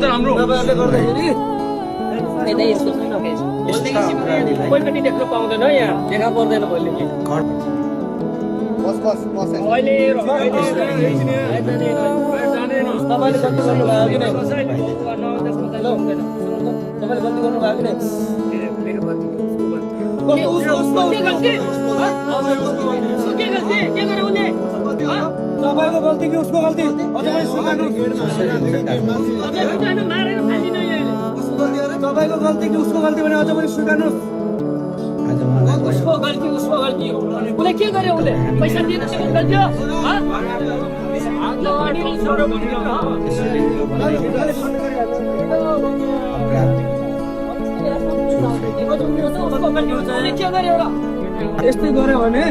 त राम्रो तपाईहरुले गर्दाखेरि कोही पनि देख्न पाउँदैन यहाँ देखा पर्दैन भोलि बस बस बस अहिले तपाईले गल्ती गर्नु भयो कि नै तपाईले गल्ती गर्नु भयो कि नै तपाईँको गल्ती कि उसको गल्ती अझै पनि स्वीकार्नु तपाईँको गल्ती कि उसको गल्ती भने अझै पनि स्वीकार्नु उसको गल्ती हो उसले के गर्यो उसले पैसा दिएन त्यो गल्ती हो यस्तै गर्यो भने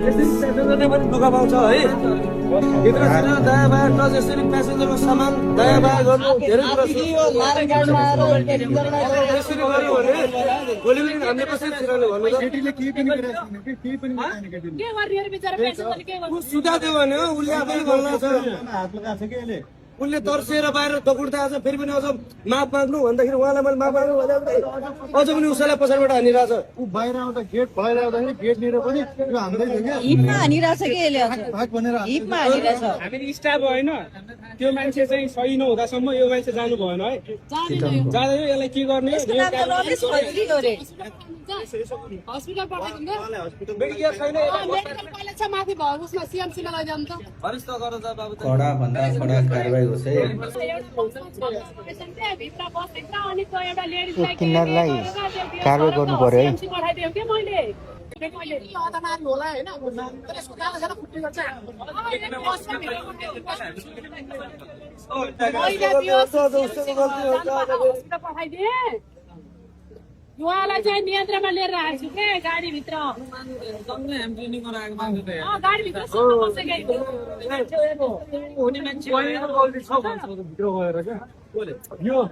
यस्तै पनि दुःख पाउँछ है भित्रतिर दया माया टच यसरी प्यासेन्जरको सामान दया माया गर्नु धेरै कुरा छ यसरी गर्यो भने भोलि पनि हामीले कसरी छिराउने भन्नु त सुताएको भने उसले आफैले बोल्न छ उसले तर्सिएर बाहिर दगुड्दा आज फेरि पनि अझ माफ माग्नु भन्दाखेरि उहाँलाई मैले माफ माग्नु भन्दा अझ पनि उसैलाई पछाडिबाट हानिरहेछ ऊ बाहिर आउँदा गेट भएर आउँदाखेरि गेटनिर पनि यो हान्दै थियो क्या हिपमा हानिरहेछ कि यसले भाग भनेर हिपमा हानिरहेछ हामी स्टाफ होइन त्यो मान्छे चाहिँ सही नहुँदासम्म यो मान्छे जानु भएन है जाँदैन यसलाई के गर्ने यसको नाम त रमेश खत्री हो रे हस्पिटल पठाइदिनु मेडिकल छैन मेडिकल कलेज छ माथि भयो उसमा सीएमसी मा लैजाउँ त हरिस्त गर जा बाबु कडा भन्दा कडा कारबाही होस् है भित्र बसेछ अनि त्यो एउटा लेडीजलाई किन्नरलाई कारबाही गर्नु पर्यो है पठाइदिएँ के मैले होला हैन यसको कागज छैन फुट्टी गर्छ पठाइदिए उहाँलाई चाहिँ नियन्त्रणमा लिएर आएको छु के गाडीभित्र गाडीभित्र हुने मान्छे गल्ती छ भन्छ भित्र गएर क्या यो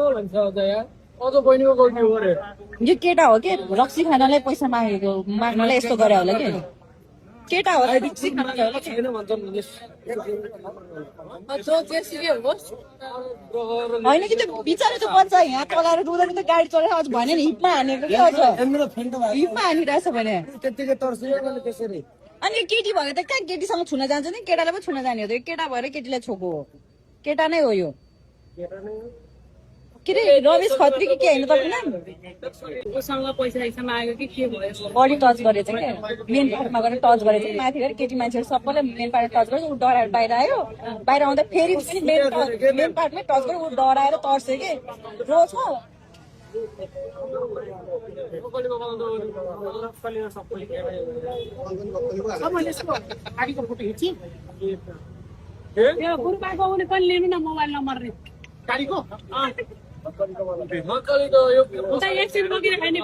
भन्छ अझ यार अझ बहिनीको गल्ती हो अरे यो केटा हो के रक्सी खानलाई पैसा माग्नलाई यस्तो गरे होला के केटा हो रक्सी खानलाई होला के होइन कि त्यो बिचारा त्यो बच्चा यहाँ तलाएर रुँदा त गाडी चढेर अझ भने नि हिपमा हानेको के अझ हिपमा हानिरहेछ भने त्यतिकै तर्सियो मैले त्यसरी अनि केटी भयो त कहाँ केटीसँग छुन जान्छ नि केटालाई पो छुन जाने हो त केटा भएर केटीलाई छोको हो केटा नै हो यो के अरे रमेश खत्री कि के होइन तपाईँले उसँग पैसा पैसा माग्यो कि के भयो बडी टच गरेछ क्या मेन पार्टमा गएर टच गरेछ माथि गएर केटी मान्छेहरू सबैलाई मेन पार्ट टच गरेर ऊ डराएर बाहिर आयो बाहिर आउँदा फेरि पनि मेन पार्टमै टच गरेर ऊ डराएर तर्स्यो कि रो छ गाडीको फोटो खिची त्यो गुरुबाको उसले पनि लिनु न मोबाइल नम्बर गाडीको एकछिन बगिरहेको नि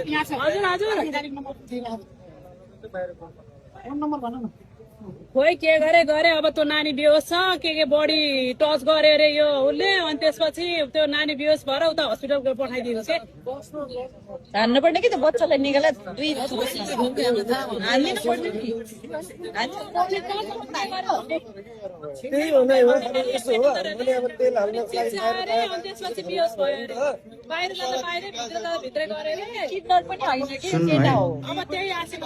यहाँ छ हजुर हजुर फोन नम्बर भन न खोइ के गरे अब त्यो नानी बेहोस छ के बडी टच गरे अरे यो उसले अनि त्यसपछि त्यो नानी बेहोस भएर उता हस्पिटल पठाइदिनु के हान्नु पर्ने कि त्यो बच्चालाई निकालेर दुई त्यही हो नै हो यस्तो हो मैले अब तेल हाल्न त्यसपछि बेहोस भयो अरे बाहिर जाँदा बाहिरै भित्र जाँदा भित्रै गरे अरे किडनर पनि होइन कि केटा हो अब त्यही आशा